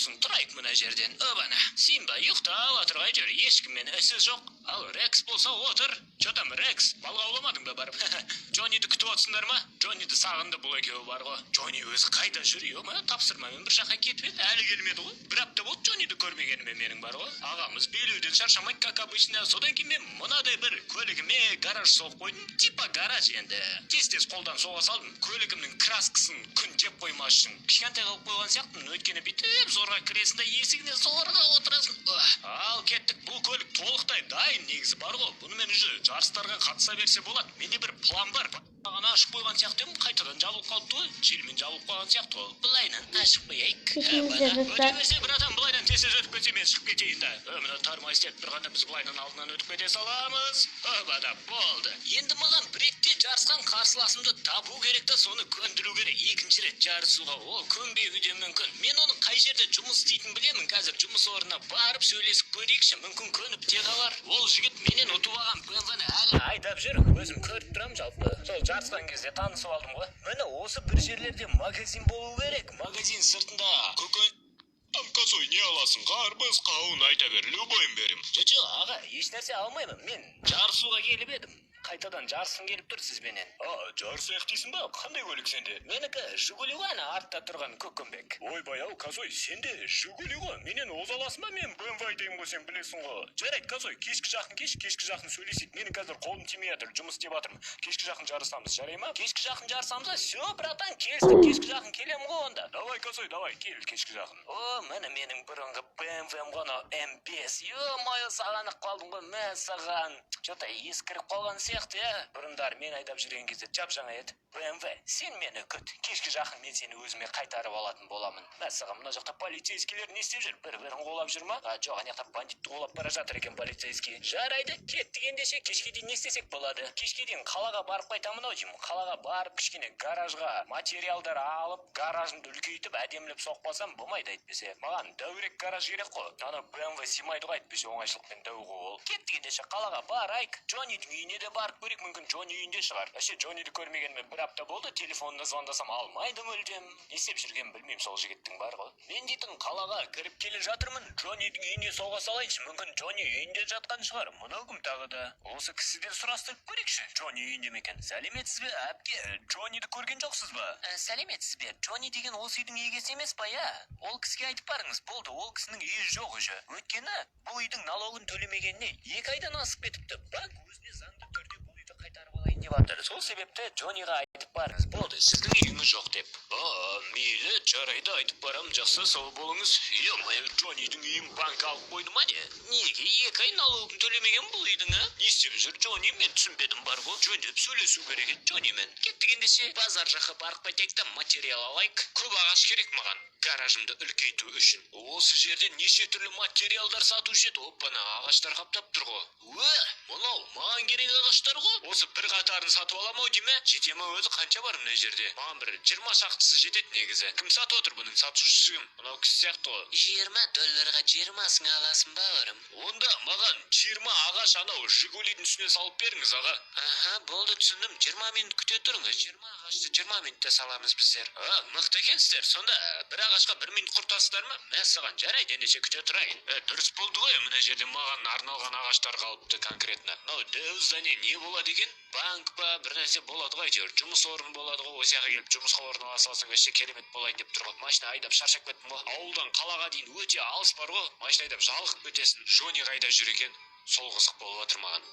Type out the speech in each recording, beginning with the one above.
Сосын тұрайық мына жерден. Обана, Симба ұйықтап жатыр ғой әйтеуір, ешкіммен ісі жоқ. Ал Рекс болса отыр. Че там, Рекс, балық ауламадың ба барып? Джонниді күтіп отырсыңдар ма? Джонниді сағынды бұл екеуі бар ғой. Джонни өзі қайда жүр? Е, тапсырмамен бір жаққа кетіп еді, әлі келмеді ғой. Бір апта болды Джонниді көрмегеніме менің бар ғой. Ағамыз билеуден шаршамайды, как обычно. Содан кейін мен мынадай бір көлігіме гараж соғып қойдым. Типа гараж енді. Тез-тез қолдан соға салдым. Көлігімнің краскасын күн жеп қоймас үшін. Кішкентай қылып қойған сияқтымын. Өйткені бүйтіп зорға кіресің да, есігіне зорға отырасың. Ух. Ал кеттік. Бұл көлік толықтай дайын негізі бар ғой. Бұнымен уже жарыстарға қатыса берсе болады. Менде бір план бар. Бағана ашып қойған сияқты едім, қайтадан жабылып қалыпты ғой. Желмен жабылып қалған сияқты ғой. Былайынан ашып қояйық. Кешіріңіздер, Өте достар. берсе, братан, былайынан тез тез өтіп кетсе, мен шығып кетейін да. Мына тормоз істеп тұрғанда біз былайынан алдынан өтіп кете саламыз. Оба, болды. Енді маған бір ретте жарысқан қарсыласымды табу керек та, соны көндіру керек. Екінші рет жарысуға ол көнбеуі де мүмкін. Мен оның қай жерде жұмыс істейтінін білемін. Қазір жұмыс орнына барып сөйлесіп көрейікші. Мүмкін, көніп те қалар. Ол жігіт менен ұтып алған БМВ-ні әлі айдап жүр. Өзім көріп тұрамын жалпы. Сол жарысқан кезде танысып алдым ғой. Міне, осы бір жерлерде магазин болу керек. Магазин сыртында көкөн. Там, косой, не аласың? Қарбыз, қауын, айта бер, любойын берем. Жо, аға, ешнәрсе алмаймын. Мен жарысуға келіп едім. Қайтадан жарысқым келіп тұр сізбенен. А, жарысайық дейсің ба? Қандай көлік сенде? Менікі Жигули ғой, ана артта тұрған көкөмбек. Ойбай ау, косой, сенде Жигули ғой. Менен оза аласың ба? Мен БМВ айдаймын ғой, сен білесің ғой. Жарайды, косой, кешкі жақын кеш, кешкі жақын сөйлесейік. Менің қазір қолым тимей жатыр, жұмыс істеп жатырмын. Кешкі жақын жарысамыз, жарай ма? Кешкі жақын жарысамыз ба? Все, братан, келістік, кешкі жақын келемін ғой онда. Давай, косой, давай, кел кешкі жақын. О, міне менің бұрынғы БМВ-м ғой, анау М5. Ё-моё, сағынып қалдым ғой, мә саған. Че-то ескіріп қалған сияқты, иә. Бұрындары мен айдап жүрген кезде жап жаңа еді. БМВ, сен мені күт. Кешкі жақын мен сені өзіме қайтарып алатын боламын. Мә саған, мына жақта полицейскийлер не істеп жүр? Бір бірін қуалап жүр ма? А, жоқ, ана жақта бандитті қуалап бара жатыр екен полицейский. Жарайды, кеттік ендеше. Кешке дейін не істесек болады? Кешке дейін қалаға барып қайтамын ау деймін. Қалаға барып, кішкене гаражға материалдар алып, гаражымды үлкейтіп, әдемілеп соқпасам болмайды әйтпесе. Маған дәуірек гараж керек қой. Ана БМВ сыймайды ғой әйтпесе, оңайшылықпен, дәу ғой ол. Кеттік ендеше, қалаға барайық. Джоннидің үйіне де барып көрейік, мүмкін, Джонни үйінде шығар. Вообще Джонниді көрмегеніме бір апта болды, телефонына звондасам, алмайды мүлдем. Не істеп жүргенін білмеймін сол жігіттің бар ғой. Мен дейтін қалаға кіріп келе жатырмын. Джоннидің үйіне соға салайыншы, мүмкін, Джонни үйінде жатқан шығар. Мынау кім тағы да? Осы кісіден сұрастырып көрейікші. Джонни үйінде ме екен? Сәлеметсіз бе, әпке? Джонниді көрген жоқсыз ба? Сәлеметсіз бе? Джонни деген осы үйдің егесі емес па, иә? Ол кісіге айтып барыңыз, болды, ол кісінің үйі жоқ уже. Өйткені бұл үйдің налогын төлемегеніне 2 айдан асып кетіпті. Банк өзіне заңды түрде бұл үйді қайтарып алайын деп жатыр. Сол себепті Джонниға айтып барыңыз. Болды, сіздің үйіңіз жоқ деп. А, мейлі, жарайды, айтып барамын, жақсы, сау болыңыз. Е-мое, Джоннидің үйін банк алып қойды ма, не? Неге 2 ай налогын төлемеген бұл үйдің, а? Не істеп жүр Джонни, мен түсінбедім бар ғой. Жөндеп сөйлесу керек еді Джоннимен. Кеттік ендеше, базар жаққа барып қайтайық та, материал алайық. Көп ағаш керек маған гаражымды үлкейту үшін. Осы жерде неше түрлі материалдар сатушы еді. Оппана, ағаштар қаптап тұр ғой. Өе, мынау маған керек ағаштар ғой. Осы бір қатарын сатып аламын ау деймін. Жете ма өзі, қанша бар мына жерде? Маған бір 20 шақтысы жетеді негізі. Кім сатып отыр, бұның сатушысы кім? Мынау кісі сияқты ғой. 20 долларға 20-сын аласың, бауырым. Онда маған 20 ағаш анау Жигулидің үстіне салып беріңіз, аға. Аха, болды, түсіндім. 20 минут күте тұрыңыз. 20 ағашты 20 минутта саламыз біздер. А, мықты екенсіздер. Сонда бір ағашқа бір минут құртасыздар ма? Мә саған, жарайды, ендеше күте тұрайын. Дұрыс болды ғой, мына жерде маған арналған ағаштар қалыпты конкретно. Мынау дәу здание не болады екен? Банк па, бір нәрсе болады ғой әйтеуір. Жұмыс орны болады ғой. Осы жаққа келіп жұмысқа орналаса алсаң, вообще керемет болайын деп тұр ғой. Машина айдап шаршап кеттім ғой. Ауылдан қалаға дейін өте алыс бар ғой. Машина айдап жалығып кетесің. Джонни қайда жүр екен? Сол қызық болып жатыр маған.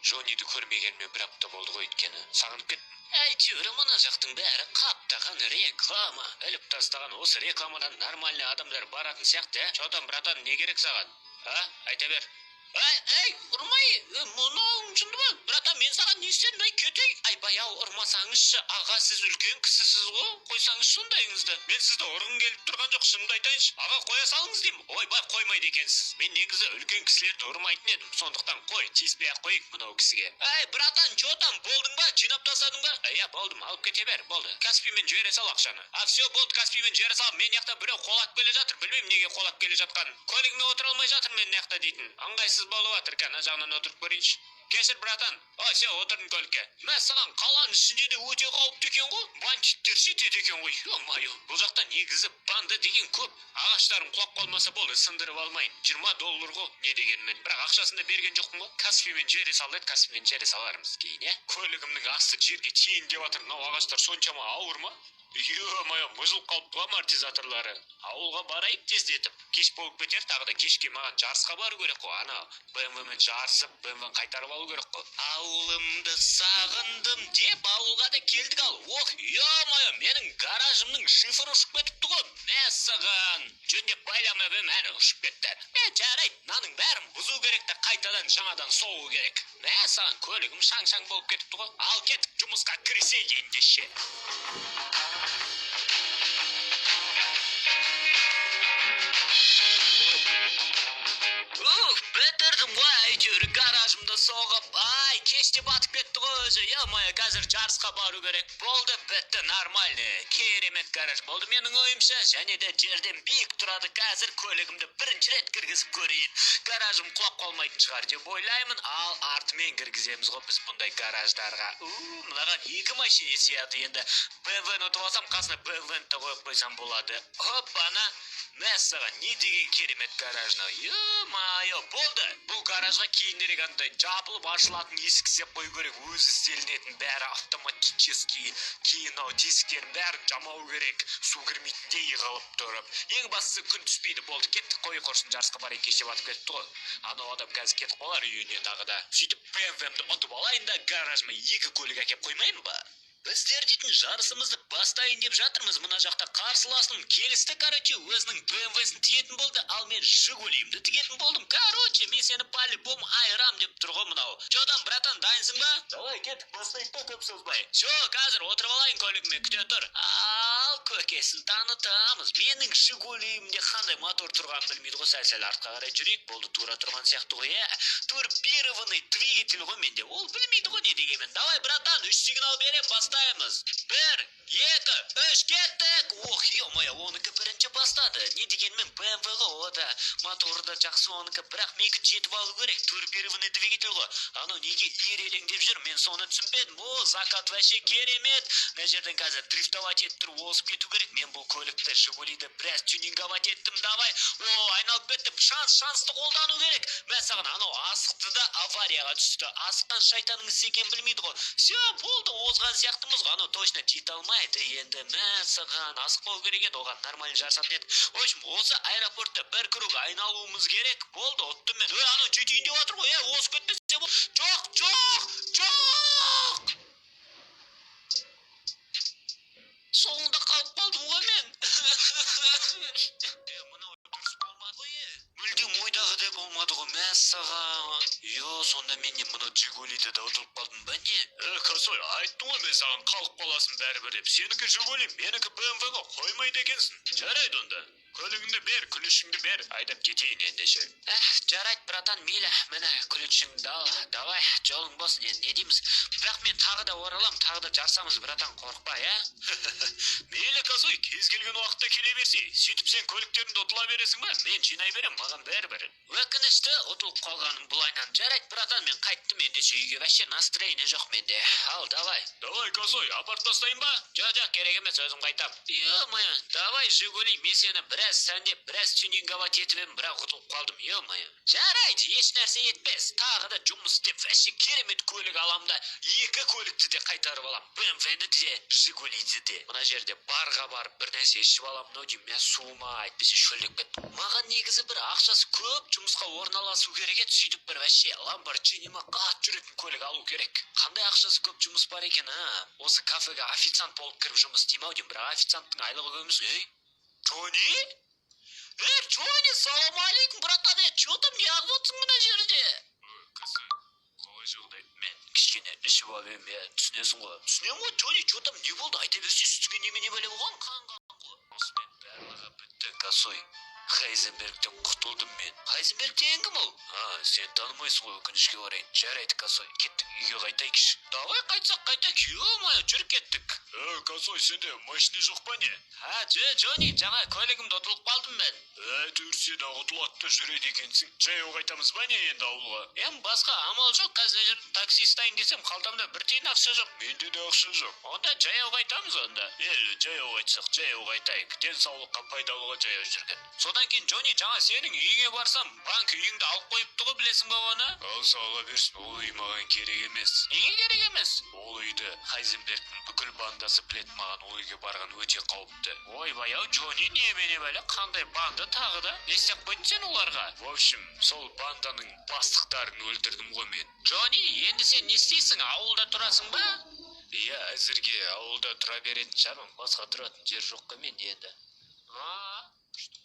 Джонниді көрмегеніме бір апта болды ғой өйткені. Сағынып кеттім. Әйтеуір мына жақтың бәрі қаптаған реклама. Іліп тастаған. Осы рекламадан нормальный адамдар баратын сияқты, ә? Че там, братан, не керек саған? А, айта бер. Ай, ай, ұрмай, мынауың жынды ма? Братан, мен саған не істедім, ай, кетей. Айбай ау, ұрмасаңызшы, аға, сіз үлкен кісісіз ғой. Қойсаңызшы ондайыңызды. Мен сізді ұрғым келіп тұрған жоқ, шынымды айтайыншы. Аға, қоя салыңыз деймін. Ойбай, қоймайды екенсіз. Мен негізі үлкен кісілерді ұрмайтын едім. Сондықтан қой, тиіспей ақ қояйық мынау кісіге. Әй, братан, че там, болдың ба? Жинап тастадың ба? Иә, болдым, алып кете бер, болды. Каспиймен жібере сал ақшаны. А, все, болды, Каспиймен жібере сал. Мен жақта біреу қолап келе жатыр. Білмеймін неге қолап келе жатқанын. Көлігіме отыра алмай жатырмын мен мына жақта дейтін. Ыңғайсыз болып жатыр. Ана жағынан отырып көрейінші. Кешір, братан. Ой, все, отырдым көлікке. Мә саған, қаланың ішінде де өте қауіпті екен ғой. Бандиттер жетеді екен ғой. Ё-моё, бұл жақта негізі банда деген көп. Ағаштарым құлап қалмаса болды, сындырып алмайын. 20 доллар ғой, не дегенмен. Бірақ ақшасын да берген жоқпын ғой. Каспимен жібере сал деді, Каспимен жібере салармыз кейін, иә. Көлігімнің асты жерге тиейін деп жатыр. Мынау ағаштар соншама ауыр ма? Ё-моё, бұзылып қалыпты ғой амортизаторлары. Ауылға барайық тездетіп. Кеш болып кетер тағы да, кешке маған жарысқа бару керек қой. Ана БМВ-мен жарысып, БМВ-ні қайтарып алу керек қой. Ауылымды сағындым деп ауылға да келдік ал. Ох, ё-моё, менің гаражымның шифері ұшып кетіпті ғой. Мәссаған. Жөндеп байламап едім, әне ұшып кетті. Е, жарайды, мынаның бәрін бұзу керек те, қайтадан жаңадан соғу керек. Мә саған, көлігім шаң-шаң болып кетіпті ғой. Ал кеттік, жұмысқа кірісейік ендеше. Уф, бітірдім ғой әйтеуір гаражымды соғып. Ай, кеш те батып кетті ғой өзі. Е-мое, қазір жарысқа бару керек. Болды, бітті, нормальный. Керемет гараж болды менің ойымша. Және де жерден биік тұрады. Қазір көлігімді бірінші рет кіргізіп көрейін. Гаражым құлап қалмайтын шығар деп ойлаймын. Ал артымен кіргіземіз ғой біз бұндай гараждарға. У, мынаған екі машина сияды енді. БМВ-ні ұтып алсам, қасына БМВ-ні де қойып қойсам болады. Опана! Мәссаған, не деген керемет гараж мынау. Ё-моё, болды. Бұл гаражға кейінірек андай жабылып ашылатын есік істеп қою керек. Өзі істелінетін, бәрі автоматический. Кейін мынау тесіктерін бәрін жамау керек. Су кірмейтіндей қылып тұрып. Ең бастысы, күн түспейді. Болды, кеттік, қой құрсын, жарысқа барайық, кеше батып кетті ғой. Анау адам қазір кетіп қалар үйіне тағы да. Сөйтіп БМВ-мді ұтып алайын да, гаражыма екі көлік әкеп қоймаймын ба? Біздер дейтін жарысымызды бастайын деп жатырмыз. Мына жақта қарсыласым келісті, короче, өзінің БМВ-сін тігетін болды, ал мен Жигулиімді тігетін болдым. Короче, мен сені по-любому айырам деп тұр ғой мынау. Че там, братан, дайынсың ба? Давай, кеттік, бастайық та көп созбай. Все, қазір отырып алайын көлігіме, күте тұр. Ал көкесін танытамыз. Менің Жигулиімде қандай мотор тұрғанын білмейді ғой. Сәл-сәл артқа қарай жүрейік. Болды, тура тұрған сияқты ғой, иә. Турбированный двигатель ғой менде. Ол білмейді ғой не дегенмен. Давай, братан, үш сигнал берем, бастаймыз. Бір, екі, үш, кеттік! Ох, ё-моё, оныкі бірінші бастады. Не дегенмен БМВ ғой, о да. Моторы да жақсы оныкі, бірақ менікі жетіп алу керек. Турбированный двигатель ғой. Анау неге ирелеңдеп жүр, мен соны түсінбедім. О, закат вообще керемет. Мына жерден қазір дрифтовать етіп тұрып озып кету керек. Мен бұл көлікті, Жигулиді, біраз тюнинговать еттім. Давай. О, айналып кетті. Шанс, шансты қолдану керек. Мә саған, анау асықты да, аварияға түсті. Асыққан шайтанның ісі екенін білмейді ғой. Все, болды, озған сияқтымыз ғой. Анау точно жете алмайды енді. Мә саған, асықпау керек еді, оған нормально жарысатын еді. В общем, осы аэропортта бір круг айналуымыз керек. Болды, ұттым мен. Ей, анау жетейін деп жатыр ғой. Ей, озып кетпесе Жоқ, жоқ, жоқ! Соңында қалып қалдым ғой мен. Е, мынау дұрыс болмады ғой, е. Мүлдем ойдағыдай болмады ғой, мәссаған. Йо, сонда мен не, мынау Жигулиді де ұтылып қалдым ба, не? Е, косой, айттым ғой мен саған, қалып қаласың бәрібір деп. Сенікі Жигули, менікі БМВ ғой, қоймайды екенсің. Жарайды онда. Көлігіңді бер, ключіңді бер, айдап кетейін ендеше. Эх, жарайды, братан, мейлі, міне ключіңді ал. Давай, жолың болсын енді, не дейміз. Бірақ мен тағы да оралам, тағы да жарысамыз, братан, қорықпа, иә? Мейлі, косой, кез келген уақытта келе берсей. Сөйтіп сен көліктеріңді ұтыла бересің ба? Мен жинай берем, маған бәрібір. Өкінішті, ұтылып қалғаным бұлайынан. Жарайды, братан, мен қайттым ендеше үйге. Вообще настроение жоқ менде. Ал, давай. Давай, косой, апарып тастайын ба? Жоқ, жоқ, керек емес, өзім қайтам. Ё-моё, давай, Жигули, мен сені біраз сәндеп, біраз тюнинговать етіп едім, бірақ ұтылып қалдым, ё-моё. Жарайды, еш нәрсе етпес. Тағы да жұмыс істеп, вообще керемет көлік алам да, екі көлікті де қайтарып алам. БМВ-ні де, Жигулиді де. Мына жерде барға барып бір нәрсе ішіп алам, мынау деймін, мә, суыма, әйтпесе шөлдеп кеттім. Маған негізі бір ақшасы көп жұмысқа орналасу керек еді, сөйтіп бір вообще Ламборджини ма, қатты жүретін көлік алу керек. Қандай ақшасы көп жұмыс бар екен, а? Осы кафеге официант болып кіріп жұмыс істеймін ау деймін, бірақ официанттың айлығы көп емес. Ей, Джонни? Ей, Джонни, салам алейкум, братан, е, че там, неғып отырсың мына жерде? Кісі, қалай жағдай? Мен кішкене ішіп алып едім, иә, түсінесің ғой. Түсінемін ғой, Джонни, че там, не болды? Айта берсе, үстіңе немене бәле болған? Қан қан ғой. Осымен барлығы бітті, косой. Хайзенбергтен құтылдым мен. Хайзенберг деген кім ол? А, сен танымайсың ғой, өкінішке орай. Жарайды, косой, кеттік, үйге қайтайықшы. Давай, қайтсақ қайтайық, ё-моё, жүр, кеттік. Е, косой, сенде машина жоқ па, не? А, жо, Джонни, жаңа көлігімді ұтылып қалдым мен. Әйтеуір сен ұтылады да жүреді екенсің. Жаяу қайтамыз ба, не, енді ауылға? Енді басқа амал жоқ, қазір мына жерде такси ұстайын десем, қалтамда бір тиын ақша жоқ. Менде де ақша жоқ. Онда жаяу қайтамыз онда. Е, жаяу қайтсақ, жаяу қайтайық. Денсаулыққа пайдалы ғой жаяу жүрген. Содан кейін, Джонни, жаңа сенің үйіңе барсам, банк үйіңді алып қойыпты ғой, білесің ба оны? Алса ала берсін, ол үй маған керек емес. Неге керек емес? Ол үйді Хайзенбергтің бүкіл бандасы біледі, маған ол үйге барған өте қауіпті. Ойбай ау, Джонни, немене бәле, қандай банда тағы да? Не істеп қойдың сен оларға? В общем, сол банданың бастықтарын өлтірдім ғой мен. Джонни, енді сен не істейсің? Ауылда тұрасың ба? Иә, әзірге ауылда тұра беретін шығармын, басқа тұратын жер жоқ қой менде енді. А, күшті.